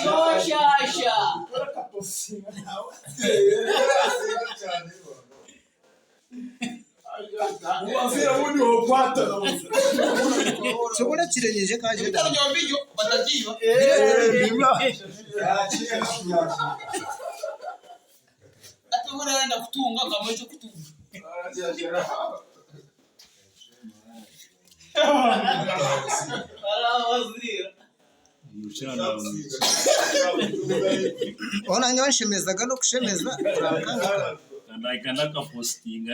Shoshasha. Chokora chirenyeje kaje. Ebitaro byombi batagiba. Ate burenda kutunga kamwe cyo kutunga. Barawazira. Ona nyanshemezaga no kushemeza urakanga. Ndakapostinga.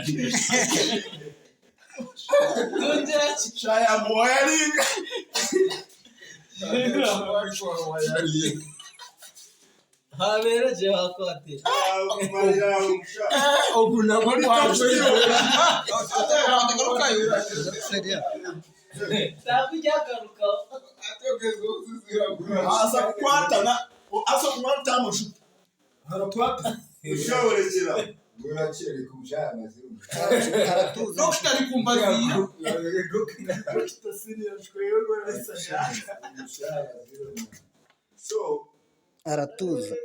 Tungira habera je hakwate. Seria. Takujagaruka. Asa kukwatana asa kumwata amashupa arakwata. Aratuza. Dokita ari kumbazira. Aratuza.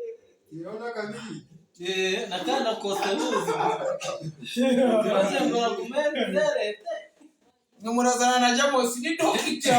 Eh, nakanda kose buzi. Bazembora kumere zerete. Numurazana na Jamosi ni dokita.